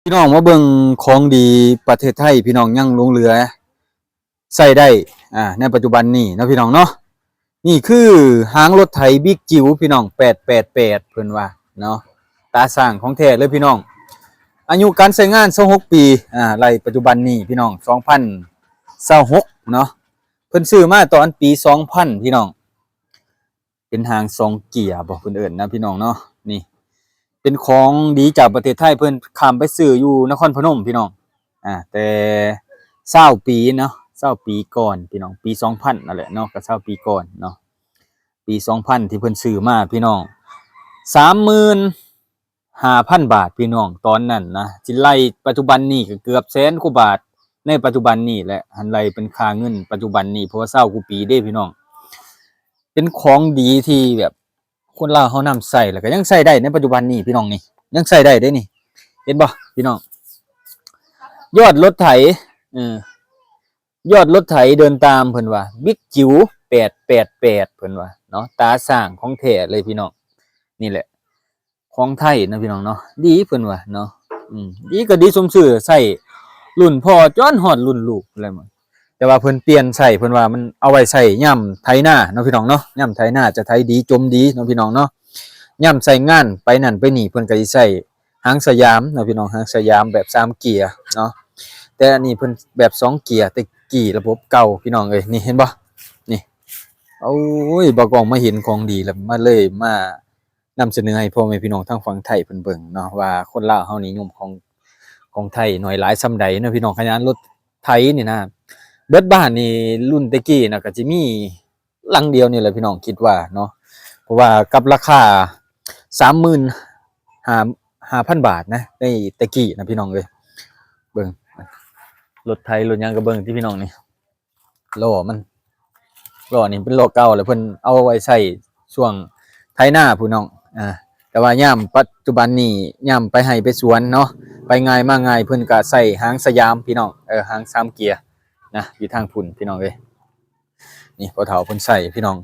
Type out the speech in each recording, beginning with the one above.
ພີ່ນ້ອງມາເບິ່ງຂອງດີປະເທດໄທ ພີ່ນ້ອງ ຍັງຫຼົງເຫຼືອໃຊ້ໄດ້ ອ່າ ໃນປັດຈຸບັນນີ້ເນາະ ພີ່ນ້ອງເນາະ. ນີ້ຄືຫາງລົດໄຖບິກຈິວ ພີ່ນ້ອງ ແປດແປດແປດ ເພິ່ນວ່າເນາະ, ຕາຊ່າງຂອງແທ້ເລີຍ ພີ່ນ້ອງ. ອາຍຸການໃຊ້ງານ ຊາວຫົກປີ ອ່າ ໄລ່ປັດຈຸບັນນີ້ ພີ່ນ້ອງ ສອງພັນຊາວຫົກເນາະ. ເພິ່ນຊື້ມາຕອນປີສອງພັນ ພີ່ນ້ອງ. ເປັນຫາງສອງເກຍບໍ ເພິ່ນເອີ້ນນະ ພີ່ນ້ອງເນາະ. ນີ້ເປັນຂອງດີຈາກປະເທດໄທ, ເພິ່ນຂ້າມໄປຊື້ຢູ່ນະຄອນພະນົມ ພີ່ນ້ອງ ອ່າ ແຕ່ຊາວປີເນາະ, ຊາວປີກ່ອນ ພີ່ນ້ອງ, ປີສອງພັນນັ້ນແຫຼະເນາະ, ກໍຊາວປີກ່ອນເນາະ, ປີສອງພັນທີ່ເພິ່ນຊື້ມາ ພີ່ນ້ອງ, ສາມໝື່ນຫ້າພັນບາດ ພີ່ນ້ອງ. ຕອນນັ້ນນະ ຊິໄລ່ປັດຈຸບັນນີ້ກໍເກືອບແສນກວ່າບາດໃນປັດຈຸບັນນີ້ແຫຼະ, ຫັ້ນໄລ່ເປັນຄ່າເງິນປັດຈຸບັນນີ້ ເພາະວ່າຊາວກວ່າປີເດ້ ພີ່ນ້ອງ. ເປັນຂອງດີທີ່ແບບຄົນລາວເຮົານຳໃຊ້ ແລ້ວກໍຍັງໃຊ້ໄດ້ໃນປັດຈຸບັນນີ້ ພີ່ນ້ອງ. ນີ້ຍັງໃຊ້ໄດ້ເດ້ນີ້ ເຫັນບໍ່ ພີ່ນ້ອງ? ຍອດລົດໄຖ ເອີ ຍອດລົດໄຖເດີນຕາມ ເພິ່ນວ່າ ບິກຈິວແປດແປດແປດ ເພິ່ນວ່າເນາະ, ຕາຊ່າງຂອງແທ້ເລີຍ ພີ່ນ້ອງ. ນີ້ແຫຼະ ຂອງໄທເນາະ ພີ່ນ້ອງເນາະ, ດີ ເພິ່ນວ່າເນາະ. ອືມ ດີກໍດີສົມຊື່ ໃຊ້ລຸ້ນພໍ່ຈົນຮອດລຸ້ນລູກແລ້ວ. ແຕ່ວ່າເພິ່ນປ່ຽນໃຊ້ ເພິ່ນວ່າມັນເອົາໄວ້ໃຊ້ຍາມໄຖນາເນາະ ພີ່ນ້ອງເນາະ, ຍາມໄຖນາຈະໄຖດີ ຈົມດີເນາະ ພີ່ນ້ອງເນາະ. ຍາມໃຊ້ງານໄປນັ້ນໄປນີ້ ເພິ່ນກໍຊິໃຊ້ຫາງສະຫຍາມເນາະ ພີ່ນ້ອງ, ຫາງສະຫຍາມແບບສາມເກຍເນາະ. ແຕ່ອັນນີ້ເພິ່ນແບບສອງເກຍ ແຕ່ກີ້ລະບົບເກົ່າ ພີ່ນ້ອງເອີຍ. ນີ້ເຫັນບໍ່ ນີ້ ໂອ້ຍ ບ່າວກ້ອງມາເຫັນຂອງດີແລ້ວ ມາເລີຍມາ ນຳສະເໜີໃຫ້ພໍ່ແມ່ພີ່ນ້ອງທາງຝັ່ງໄທເພິ່ນເບິ່ງເນາະ ວ່າຄົນລາວເຮົານິຍົມຂອງ ຂອງໄທໜ້ອຍຫຼາຍສ່ຳໃດເນາະ ພີ່ນ້ອງ. ຂະຫຍານລົດໄຖນີ້ນະ ເບິດບ້ານນີ້ ລຸ້ນແຕ່ກີ້ນະ ກໍຊິມີຫຼັງດຽວນີ້ແຫຼະ ພີ່ນ້ອງ ຄິດວ່າເນາະ, ເພາະວ່າກັບລາຄາສາມໝື່ນຫ້າພັນບາດນະ ໃນແຕ່ກີ້ນະ ພີ່ນ້ອງເອີຍ. ເບິ່ງ ລົດໄຖລົດຫຍັງກໍເບິ່ງຕິ ພີ່ນ້ອງ. ນີ້ ລໍ້ມັນ ລໍ້ນີ້ເປັນລໍ້ເກົ່າ ແລ້ວເພິ່ນເອົາໄວ້ໃຊ້ຊ່ວງໄຖນາພຸ້ນນ້ອງ. ອ່າ ແຕ່ວ່າຍາມປັດຈຸບັນນີ້ ຍາມໄປໄຮ່ໄປສວນເນາະ ໄປງ່າຍມາງ່າຍ ເພິ່ນກະໃຊ້ຫາງສະຫຍາມ ພີ່ນ້ອງ, ເອີ ຫາງສາມເກຍນະ ຢູ່ທາງພຸ້ນ ພີ່ນ້ອງເອີຍ. ນີ້ພໍ່ເຖົ້າເພິ່ນໃຊ້ ພີ່ນ້ອງ,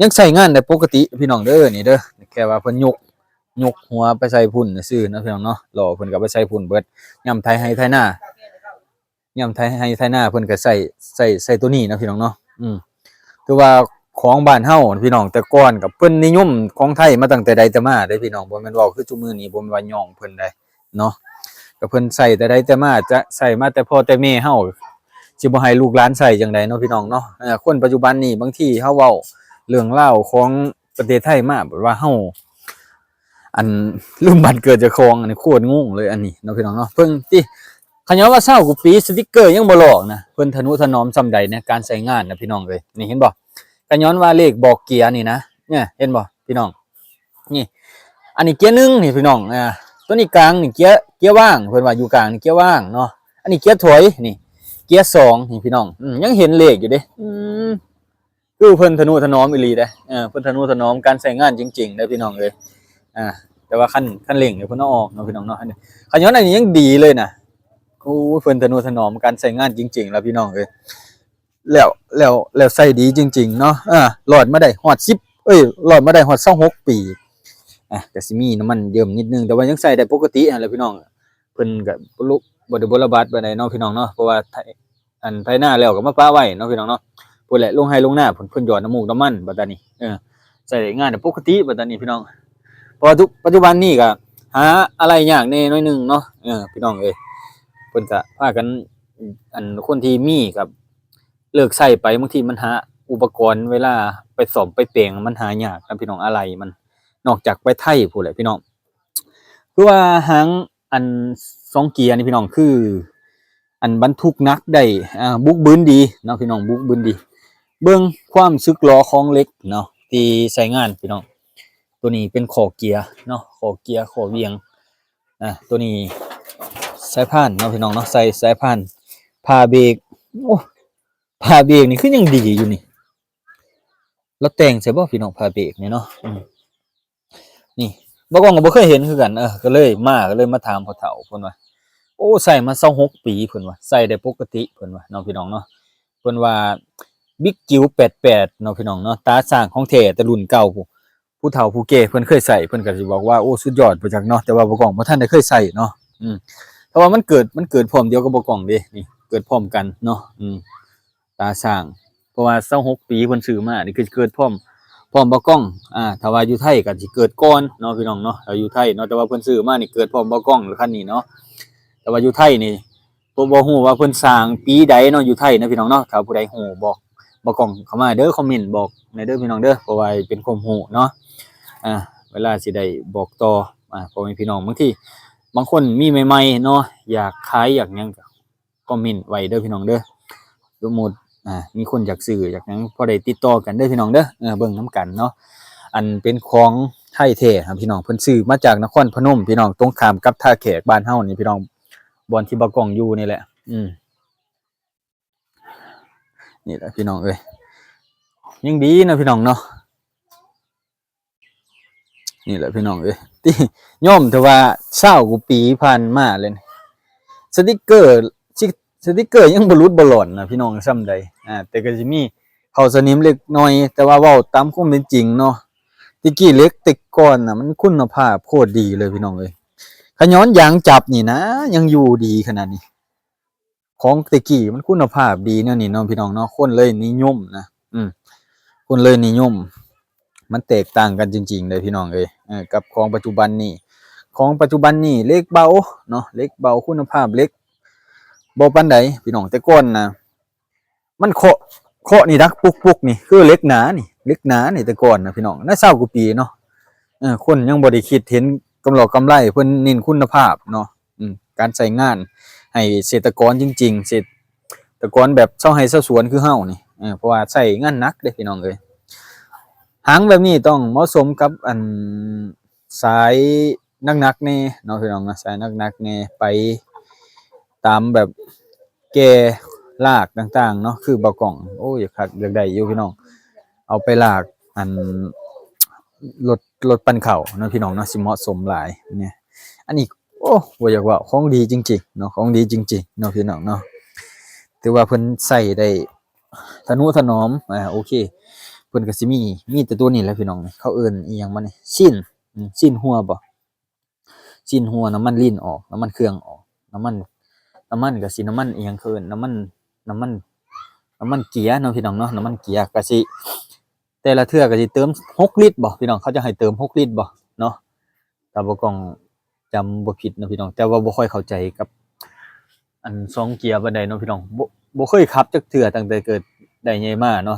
ຍັງໃຊ້ງານໄດ້ປົກກະຕິ ພີ່ນ້ອງເດີ. ນີ້ເດີ ແຄ່ວ່າເພິ່ນຍົກ ຍົກຫົວໄປໃສ່ພຸ້ນຊື່ໆເນາະ ພີ່ນ້ອງເນາະ, ລໍ້ເພິ່ນກໍໄປໃສ່ພຸ້ນເບິດ ຍາມໄຖໄຮ່ໄຖນາ. ຍາມໄຖໄຮ່ໄຖນາເພິ່ນກໍໃຊ້ ໃຊ້ ໃຊ້ໂຕນີ້ເນາະ ພີ່ນ້ອງເນາະ. ອືມ ຖືວ່າຂອງບ້ານເຮົາພີ່ນ້ອງ ແຕ່ກ່ອນກໍເພິ່ນນິຍົມຂອງໄທມາຕັ້ງແຕ່ໃດແຕ່ມາເດ້ ພີ່ນ້ອງ, ບໍ່ແມ່ນເວົ້າຄືຊຸມື້ນີ້ ບໍ່ແມ່ນວ່າຍ້ອງເພິ່ນໃດເນາະ, ກໍເພິ່ນໃຊ້ແຕ່ໃດແຕ່ມາ ຈະໃຊ້ມາແຕ່ພໍ່ແຕ່ແມ່ເຮົາ ຊິບໍ່ໃຫ້ລູກຫຼານໃຊ້ຈັ່ງໃດເນາະ ພີ່ນ້ອງເນາະ. ເອີ ຄົນປັດຈຸບັນນີ້ ບາງທີເຮົາເວົ້າເລື່ອງລາວຂອງປະເທດໄທມາ ແບບວ່າເຮົາ ອັນ ລືມວັນເກີດເຈົ້າຂອງ ອັນນີ້ໂຄດງົງເລີຍ ອັນນີ້ເນາະ ພີ່ນ້ອງເນາະ. ເບິ່ງຕິ ຂະຍ້ອນວ່າຊາວກວ່າປີ ສະຕິກເກີຍັງບໍ່ລອກນະ, ເພິ່ນທະນຸຖະໜອມສ່ຳໃດໃນການໃຊ້ງານນະ ພີ່ນ້ອງເອີຍ. ນີ້ເຫັນບໍ່ ຂະຍ້ອນວ່າເລກບອກເກຍນີ້ນະ, ເນຍ ເຫັນບໍ່ ພີ່ນ້ອງ? ນີ້ ອັນນີ້ເກຍໜຶ່ງນີ້ ພີ່ນ້ອງ. ອ່າ ຕົວນີ້ກາງນີ້ເກຍ ເກຍວ່າງ ເພິ່ນວ່າຢູ່ກາງນີ້ເກຍວ່າງເນາະ, ອັນນີ້ເກຍຖອຍ ນີ້ເກຍສອງນີ້ ພີ່ນ້ອງ. ອືມ ຍັງເຫັນເລກຢູ່ເດ້. ອືມ ຄືເພິ່ນທະນຸຖະໜອມອີ່ຫຼີເດ້. ເອີ ເພິ່ນທະນຸຖະໜອມການໃຊ້ງານຈິງໆເດ້ ພີ່ນ້ອງເອີຍ. ອ່າ ແຕ່ວ່າຄັນ ຄັນເລັ່ງນີ້ເພິ່ນເອົາອອກເນາະ ພີ່ນ້ອງເນາະ. ອັນນີ້ ຂະຍ້ອນອັນນີ້ຍັງດີເລີຍນະ. ໂອ້ຍ ເພິ່ນທະນຸຖະໜອມການໃຊ້ງານຈິງໆລະ ພີ່ນ້ອງເອີຍ. ແລ້ວ ແລ້ວ ແລ້ວໃຊ້ດີຈິງໆເນາະ. ເອີ ລອດມາໄດ້ຮອດສິບ ເອີຍ ລອດມາໄດ້ຮອດຊາວຫົກປີ. ອ່າ ກະຊິມີນ້ຳມັນເຢິມນິດໜຶ່ງ ແຕ່ວ່າຍັງໃຊ້ໄດ້ປົກກະຕິຫັ້ນແຫຼະ ພີ່ນ້ອງ. ເພິ່ນກະບໍ່ລຸ ບໍ່ໄດ້ບົລະບັດປານໃດເນາະ ພີ່ນ້ອງເນາະ, ເພາະວ່າໄຖ ອັນ ໄຖນາແລ້ວກໍມາປະໄວ້ເນາະ ພີ່ນ້ອງເນາະ. ພຸ້ນແຫຼະ ລົງໄຮ່ລົງນາພຸ້ນ ເພິ່ນຢອດນ້ຳມູກນ້ຳມັນບັດດານີ້. ເອີ ໃຊ້ໄດ້ງານປົກກະຕິບັດດານີ້ ພີ່ນ້ອງ. ເພາະວ່າທຸກ ປັດຈຸບັນນີ້ກໍຫາອາໄລຍາກແດ່ໜ້ອຍໜຶ່ງເນາະ ເອີ ພີ່ນ້ອງເອີຍ. ເພິ່ນກໍພາກັນ ອັນ ຄົນທີ່ມີກໍເລີກໃຊ້ໄປ, ບາງທີມັນຫາອຸປະກອນ ເວລາໄປສ້ອມໄປແປງມັນຫາຍາກນະ ພີ່ນ້ອງ, ອາໄລມັນ ນອກຈາກໄປໄທພຸ້ນແຫຼະ ພີ່ນ້ອງ. ຄືວ່າຫາງ ອັນ ສອງເກຍນີ້ ພີ່ນ້ອງ ຄື ອັນ ບັນທຸກໜັກໄດ້ ອ່າ ບຸກບືນດີເນາະ ພີ່ນ້ອງ, ບຸກບືນດີ. ເບິ່ງຄວາມສຶກຫຼໍຂອງເຫຼັກເນາະ ທີ່ໃຊ້ງານ ພີ່ນ້ອງ. ຕົວນີ້ເປັນຂໍ້ເກຍເນາະ, ຂໍ້ເກຍ ຂໍ້ຫວ່ຽງ. ອ່າ ຕົວນີ້ສາຍພານເນາະ ພີ່ນ້ອງເນາະ, ໃສ່ສາຍພານ. ຜ້າເບກ ໂອ້ ຜ້າເບກນີ້ຄືຍັງດີຢູ່ນີ້, ລາວແຕ່ງໃສ່ບໍ່ ພີ່ນ້ອງ ຜ້າເບກນີ້ເນາະ. ອືມ ນີ້ ບ່າວກ້ອງກໍບໍ່ເຄີຍເຫັນຄືກັນ. ເອີ ກໍເລີຍມາ ກໍເລີຍມາຖາມພໍ່ເຖົ້າເພິ່ນວ່າ ໂອ້ ໃຊ້ມາຊາວຫົກປີ ເພິ່ນວ່າ ໃຊ້ໄດ້ປົກກະຕິ ເພິ່ນວ່າເນາະ ພີ່ນ້ອງເນາະ. ເພິ່ນວ່າບິກຈິວແປດແປດເນາະ ພີ່ນ້ອງເນາະ, ຕາຊ່າງຂອງແທ້ແຕ່ລຸ້ນເກົ່າ. ຜູ້ ຜູ້ເຖົ້າຜູ້ແກ່ເພິ່ນເຄີຍໃຊ້ ເພິ່ນກໍຊິບອກວ່າ ໂອ້ ສຸດຍອດ ບໍ່ຈັກເນາະ, ແຕ່ວ່າບ່າວກ້ອງບໍ່ທັນໄດ້ເຄີຍໃຊ້ເນາະ. ອືມ ເພາະວ່າມັນເກີດ ມັນເກີດພ້ອມດຽວກັບບ່າວກ້ອງເດ້ ນີ້ເກີດພ້ອມກັນເນາະ. ອືມ ຕາຊ້າງ ເພາະວ່າຊາວຫົກປີເພິ່ນຊື້ມານີ້ ຄືເກີດພ້ອມ ພ້ອມບ່າວກ້ອງ. ອ່າ ຖ້າວ່າຢູ່ໄທກໍຊິເກີດກ່ອນເນາະ ພີ່ນ້ອງເນາະ ຖ້າຢູ່ໄທເນາະ. ແຕ່ວ່າເພິ່ນຊື້ມານີ້ເກີດພ້ອມບ່າວກ້ອງ ຄັນນີ້ເນາະ. ແຕ່ວ່າຢູ່ໄທນີ້ ບໍ່ ບໍ່ຮູ້ວ່າເພິ່ນສ້າງປີໃດເນາະ ຢູ່ໄທນະ ພີ່ນ້ອງເນາະ. ຖ້າຜູ້ໃດຮູ້ບອກ ບອກກ້ອງເຂົ້າມາເດີ ຄອມເມັນບອກແດ່ເດີ ພີ່ນ້ອງເດີ ເພາະວ່າເປັນຄວາມຮູ້ເນາະ. ອ່າ ເວລາຊິໄດ້ບອກຕໍ່ ອ່າ ພໍ່ແມ່ພີ່ນ້ອງ ບາງທີບາງຄົນມີໃໝ່ໆເນາະ ຢາກຂາຍຢາກຫຍັງກໍຄອມເມັນໄວ້ເດີ ພີ່ນ້ອງເດີ. ສົມມຸດ ອ່າ ມີຄົນຢາກຊື້ຢາກຫຍັງ ພໍໄດ້ຕິດຕໍ່ກັນເດີ ພີ່ນ້ອງເດີ. ເອີ ເບິ່ງນຳກັນເນາະ. ອັນເປັນຂອງໄທແທ້ ພີ່ນ້ອງ ເພິ່ນຊື້ມາຈາກນະຄອນພະນົມ ພີ່ນ້ອງ ຕົງຂ້າມກັບທ່າແຂກບ້ານເຮົານີ້ ພີ່ນ້ອງ ບ່ອນທີ່ບ່າວກ້ອງຢູ່ນີ້ແຫຼະ. ອືມ ນີ້ແຫຼະ ພີ່ນ້ອງເອີຍ ຍັງດີເນາະ ພີ່ນ້ອງເນາະ. ນີ້ແຫຼະ ພີ່ນ້ອງເອີຍ ຕິ ຍ້ອມແຕ່ວ່າຊາວກວ່າປີຜ່ານມາແລ້ວນີ້ ສະຕິກເກີ ສະຕິກເກີຍັງບໍ່ຫຼຸດບໍ່ຫຼອນນະ ພີ່ນ້ອງ ສ່ຳໃດ. ອ່າ ແຕ່ກໍຊິມີເຂົ້າສະໜິມເລັກນ້ອຍ ແຕ່ວ່າເວົ້າຕາມຄວາມເປັນຈິງເນາະ ແຕ່ກີ້ເຫຼັກແຕ່ກ່ອນນະ ມັນຄຸນນະພາບໂຄດດີເລີຍ ພີ່ນ້ອງເອີຍ. ຂະຍ້ອນຢາງຈັບນີ້ນະ ຍັງຢູ່ດີຂະໜາດນີ້. ຂອງແຕ່ກີ້ມັນຄຸນນະພາບດີແນວນີ້ເນາະ ພີ່ນ້ອງເນາະ ຄົນເລີຍນິຍົມນະ. ອືມ ຄົນເລີຍນິຍົມ ມັນແຕກຕ່າງກັນຈິງໆເດ້ ພີ່ນ້ອງເອີຍ. ເອີ ກັບຂອງປັດຈຸບັນນີ້ ຂອງປັດຈຸບັນນີ້ເຫຼັກເບົາເນາະ ເຫຼັກເບົາ ຄຸນນະພາບເຫຼັກບໍ່ປານໃດ ພີ່ນ້ອງ. ແຕ່ກ່ອນນະ ມັນເຄາະ ເຄາະນີ້ດັງປຸກໆ ນີ້ ຄືເຫຼັກໜານີ້ ເຫຼັກໜານີ້ ແຕ່ກ່ອນນະ ພີ່ນ້ອງ ໃນຊາວກວ່າປີເນາະ. ເອີ ຄົນຍັງບໍ່ໄດ້ຄິດເຫັນກຳຫຼອກກຳໄລ ເພິ່ນເນັ້ນຄຸນນະພາບເນາະ. ອືມ ການໃຊ້ງານໃຫ້ເສດຖະກອນຈິງໆ ເສດຖະກອນແບບຊາວໄຮ່ຊາວສວນຄືເຮົານີ້ ເອີ ເພາະວ່າໃຊ້ງານໜັກເດ້ ພີ່ນ້ອງເອີຍ. ຫາງແບບນີ້ຕ້ອງເໝາະສົມກັບ ອັນ ສາຍໜັກໆແດ່ເນາະ ພີ່ນ້ອງເນາະ ສາຍໜັກໆແດ່ ໄປຕາມແບບແກ່ລາກຕ່າງໆເນາະ ຄືບ່າວກ້ອງ ໂອ້ ຢາກຄັກ ຢາກໄດ້ຢູ່ ພີ່ນ້ອງ ເອົາໄປລາກ ອັນ ລົດ ລົດປັ່ນເຂົ້າເນາະ ພີ່ນ້ອງເນາະ ຊິເໝາະສົມຫຼາຍນີ້. ອັນນີ້ ໂອ້ ບໍ່ຢາກເວົ້າ ຂອງດີຈິງໆເນາະ ຂອງດີຈິງໆເນາະ ພີ່ນ້ອງເນາະ. ຖືວ່າເພິ່ນໃຊ້ໄດ້ທະນຸຖະໜອມ ອ່າ ໂອເຄ ເພິ່ນກໍຊິມີ ມີແຕ່ຕົວນີ້ແຫຼະ ພີ່ນ້ອງ. ເຂົາເອີ້ນອີ່ຫຍັງວະນີ້ ຊີ້ນ ອືມ ຊີ້ນຫົວບໍ ຊີ້ນຫົວ ນ້ຳມັນລີນອອກ ນ້ຳມັນເຄື່ອງອອກ ນ້ຳມັນ ນ້ຳມັນກໍຊິ ນ້ຳມັນອີ່ຫຍັງ ເຂົາເອີ້ນນ້ຳມັນ ນ້ຳມັນ ນ້ຳມັນເກຍເນາະ ພີ່ນ້ອງເນາະ. ນ້ຳມັນເກຍກໍຊິ ແຕ່ລະເທື່ອກໍຊິເຕີມຫົກລິດບໍ ພີ່ນ້ອງ ເຂົາຈະໃຫ້ເຕີມຫົກລິດບໍເນາະ ຖ້າບໍ່ກ້ອງຈຳບໍ່ຜິດເນາະ ພີ່ນ້ອງ. ແຕ່ວ່າບໍ່ຄ່ອຍເຂົ້າໃຈກັບ ອັນ ສອງເກຍປານໃດເນາະ ພີ່ນ້ອງ ບໍ່ ບໍ່ເຄີຍຂັບຈັກເທື່ອ ຕັ້ງແຕ່ເກີດໄດ້ໃຫຍ່ມາເນາະ.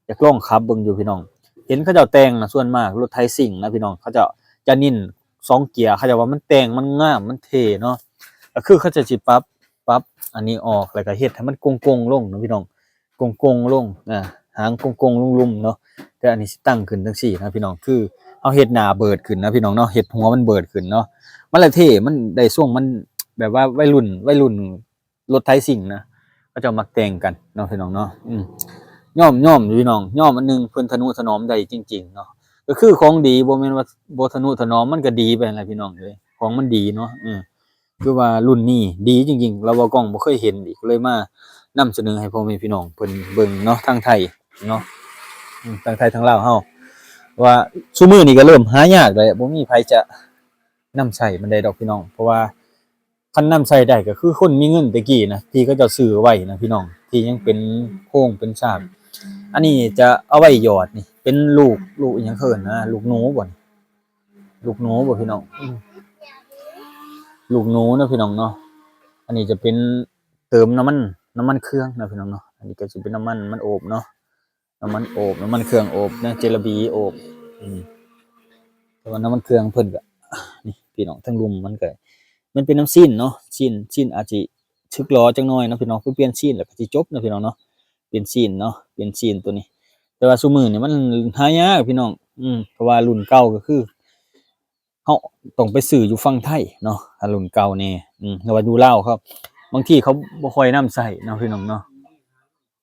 ຢາກລອງຂັບເບິ່ງຢູ່ ພີ່ນ້ອງ ເຫັນເຂົາເຈົ້າແຕ່ງນະ ສ່ວນມາກລົດໄຖຊິງນະ ພີ່ນ້ອງ ເຂົາເຈົ້າຈະເນັ້ນສອງເກຍ ເຂົາເຈົ້າວ່າມັນແຕ່ງ ມັນງາມ ມັນເທ່ເນາະ. ກໍຄືເຂົາເຈົ້າຊິປັບ ປັບອັນນີ້ອອກ ແລ້ວກໍເຮັດໃຫ້ມັນໂກ່ງໆລົງເນາະ ພີ່ນ້ອງ ໂກ່ງໆລົງ ອ່າ ຫາງໂກ່ງໆລຸ່ມໆເນາະ. ແຕ່ອັນນີ້ຊິຕັ້ງຂຶ້ນຈັ່ງຊີ້ນະ ພີ່ນ້ອງ ຄືເຮົາເຮັດໜ້າເບີດຂຶ້ນນະ ພີ່ນ້ອງເນາະ ເຮັດຫົວມັນເບີດຂຶ້ນເນາະ ມັນລະເທ່ ມັນໄດ້ຊົງ ມັນແບບວ່າໄວລຸ້ນ ໄວລຸ້ນ ລົດໄຖຊິງນະ ເຂົາເຈົ້າມັກແຕ່ງກັນເນາະ ພີ່ນ້ອງເນາະ. ອືມ ຍ້ອມ ຍ້ອມຢູ່ ພີ່ນ້ອງ ຍ້ອມອັນໜຶ່ງ ເພິ່ນທະນຸຖະໜອມໄດ້ຈິງໆເນາະ. ກໍຄືຂອງດີ ບໍ່ແມ່ນວ່າບໍ່ທະນຸຖະໜອມ ມັນກໍດີໄປຫັ້ນແຫຼະ ພີ່ນ້ອງເອີຍ ຂອງມັນດີເນາະ. ເອີ ຄືວ່າລຸ້ນນີ້ດີຈິງໆ ລາວເວົ້າກ້ອງບໍ່ເຄີຍເຫັນອີກ ເລີຍມານຳສະເໜີໃຫ້ພໍ່ແມ່ພີ່ນ້ອງເພິ່ນເບິ່ງເນາະ ທາງໄທເນາະ ອືມ ທາງໄທທາງລາວເຮົາ ວ່າຊຸມື້ນີ້ກໍເລີ່ມຫາຍາກແລ້ວ ບໍ່ມີໃຜຈະນຳໃຊ້ປານໃດດອກ ພີ່ນ້ອງ ເພາະວ່າ ຄັນນຳໃຊ້ໄດ້ກໍຄືຄົນມີເງິນແຕ່ກີ້ນະ ທີ່ເຂົາເຈົ້າຊື້ໄວ້ນະ ພີ່ນ້ອງ ທີ່ຍັງເປັນໂຄງເປັນຊາກ. ອັນນີ້ຈະເອົາໄວ້ຢອດນີ້ ເປັນລູກ ລູກອີ່ຫຍັງເຂົາເອີ້ນນະ ລູກໜູບໍນີ້ ລູກໜູບໍ ພີ່ນ້ອງ ອືມ ລູກໜູເນາະ ພີ່ນ້ອງເນາະ. ອັນນີ້ຈະເປັນເຕີມນ້ຳມັນ ນ້ຳມັນເຄື່ອງນະ ພີ່ນ້ອງເນາະ. ອັນນີ້ກໍຊິເປັນນ້ຳມັນ ນ້ຳມັນໂອບເນາະ ນ້ຳມັນໂອບ ນ້ຳມັນເຄື່ອງໂອບນະ ເຈລາບີໂອບ ອືມ ແຕ່ວ່ານ້ຳມັນເຄື່ອງເພິ່ນກໍ ນີ້ ພີ່ນ້ອງ ທາງລຸ່ມມັນກໍ ມັນເປັນນ້ຳຊີ້ນເນາະ ຊີ້ນ ຊີ້ນອາດຊິຖືກຫຼໍ່ຈັກໜ້ອຍເນາະ ພີ່ນ້ອງ ຄືປ່ຽນຊີ້ນແລ້ວກໍຊິຈົບເນາະ ພີ່ນ້ອງເນາະ ປ່ຽນຊີ້ນເນາະ ປ່ຽນຊີ້ນຕົວນີ້. ແຕ່ວ່າຊຸມື້ນີ້ມັນຫາຍາກ ພີ່ນ້ອງ ອືມ ເພາະວ່າລຸ້ນເກົ່າກໍຄື ເຮົາຕ້ອງໄປຊື້ຢູ່ຝັ່ງໄທເນາະ ຖ້າລຸ້ນເກົ່ານີ້ ອືມ ແຕ່ວ່າຢູ່ລາວເຂົາ ບາງທີເຂົາບໍ່ຄ່ອຍນຳໃຊ້ເນາະ ພີ່ນ້ອງເນາະ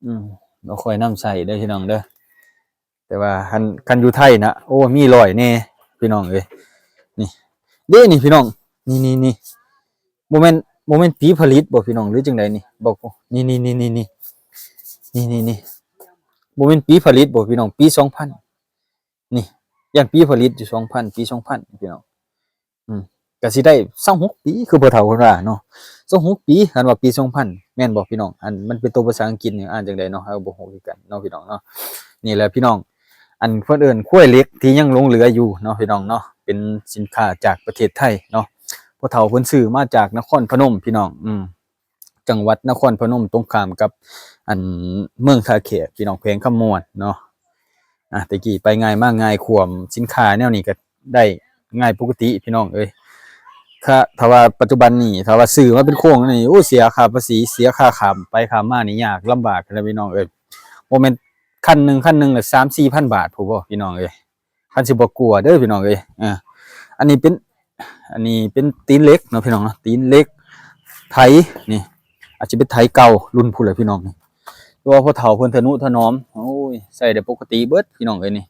ອືມ ບໍ່ຄ່ອຍນຳໃຊ້ເດີ ພີ່ນ້ອງເດີ. ແຕ່ວ່າຄັນ ຄັນຢູ່ໄທນະ ໂອ້ ມີຮ້ອຍແດ່ ພີ່ນ້ອງເອີຍ. ນີ້ເດ້ນີ້ ພີ່ນ້ອງ ນີ້ໆໆ ບໍ່ແມ່ນ ບໍ່ແມ່ນປີຜະລິດບໍ ພີ່ນ້ອງ ຫຼືຈັ່ງໃດນີ້ ບໍ່ ນີ້ໆໆ ນີ້ໆ ບໍ່ແມ່ນປີຜະລິດບໍ ພີ່ນ້ອງ ປີສອງພັນ ນີ້ ຢ້ານປີຜະລິດຢູ່ສອງພັນ ປີສອງພັນ ພີ່ນ້ອງ ອືມ ກະຊິໄດ້ຊາວຫົກປີ ຄືພໍ່ເຖົ້າເພິ່ນວ່າເນາະ ຊາວຫົກປີ ຄັນວ່າປີສອງພັນ ແມ່ນບໍ່ພີ່ນ້ອງ? ອັນມັນເປັນໂຕພາສາອັງກິດນີ້ ອ່ານຈັ່ງໃດເນາະ ເຮົາບໍ່ຮູ້ຄືກັນເນາະພີ່ນ້ອງເນາະ. ນີ້ແຫຼະພີ່ນ້ອງ ອັນເພິ່ນເອີ້ນຄວາຍເຫຼັກທີ່ຍັງຫຼົງເຫຼືອຢູ່ເນາະພີ່ນ້ອງເນາະ ເປັນສິນຄ້າຈາກປະເທດໄທເນາະ. ພໍ່ເຖົ້າເພິ່ນຊື້ມາຈາກນະຄອນພະນົມພີ່ນ້ອງ ອືມ ຈັງຫວັດນະຄອນພະນົມ ຕົງຂ້າມກັບ ອັນ ເມືອງທ່າແຂກ ພີ່ນ້ອງ ແຂວງຄຳມ່ວນເນາະ. ອ່າ ແຕ່ກີ້ໄປງ່າຍມາງ່າຍ ຂວມສິນຄ້າແນວນີ້ກໍໄດ້ງ່າຍປົກກະຕິ ພີ່ນ້ອງເອີຍ. ຖ້າ ຖ້າວ່າປັດຈຸບັນນີ້ ຖ້າວ່າຊື້ມາເປັນໂຄງນີ້ ໂອ້ ເສຍຄ່າພາສີ ເສຍຄ່າຂ້າມໄປຂ້າມມານີ້ ຍາກລຳບາກນະ ພີ່ນ້ອງເອີຍ. ບໍ່ແມ່ນຄັນໜຶ່ງ ຄັນໜຶ່ງລະສາມສີ່ພັນບາດພຸ້ນບໍ ພີ່ນ້ອງເອີຍ. ຄັນຊິບໍ່ກົວເດີພີ່ນ້ອງເອີຍ. ອ່າ ອັນນີ້ເປັນ ອັນນີ້ເປັນຕີນເຫຼັກເນາະພີ່ນ້ອງເນາະ ຕີນເຫຼັກ ໄຖນີ້ ອາດຈະເປັນໄຖເກົ່າລຸ້ນພຸ້ນແຫຼະພີ່ນ້ອງນີ້ ແຕ່ວ່າພໍ່ເຖົ້າເພິ່ນທະນຸຖະໜອມ ໂອ້ຍ ໃຊ້ໄດ້ປົກກະຕິເບິດພີ່ນ້ອງເອີຍນີ້.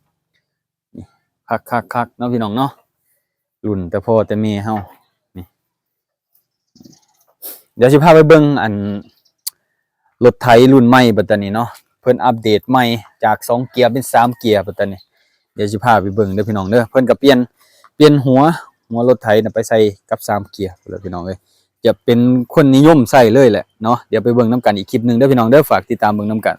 ນີ້ຄັກໆໆເນາະພີ່ນ້ອງເນາະ ລຸ້ນແຕ່ພໍ່ແຕ່ແມ່ເຮົານີ້. ດຽວຊິພາໄປເບິ່ງ ອັນ ລົດໄຖລຸ້ນໃໝ່ບັດຕານີ້ເນາະ ເພິ່ນອັບເດດໃໝ່ຈາກສອງເກຍເປັນສາມເກຍບັດຕານີ້. ດຽວຊິພາໄປເບິ່ງເດີພີ່ນ້ອງເດີ ເພິ່ນກໍປ່ຽນ ປ່ຽນຫົວ ຫົວລົດໄຖນະໄປໃສ່ກັບສາມເກຍພຸ້ນແຫຼະພີ່ນ້ອງເອີຍ. ຈະເປັນຄົນນິຍົມໃຊ້ເລີຍແຫຼະເນາະ. ດຽວໄປເບິ່ງນຳກັນອີກຄລິບໜຶ່ງເດີພີ່ນ້ອງເດີ ຝາກຕິດຕາມເບິ່ງນຳກັນ.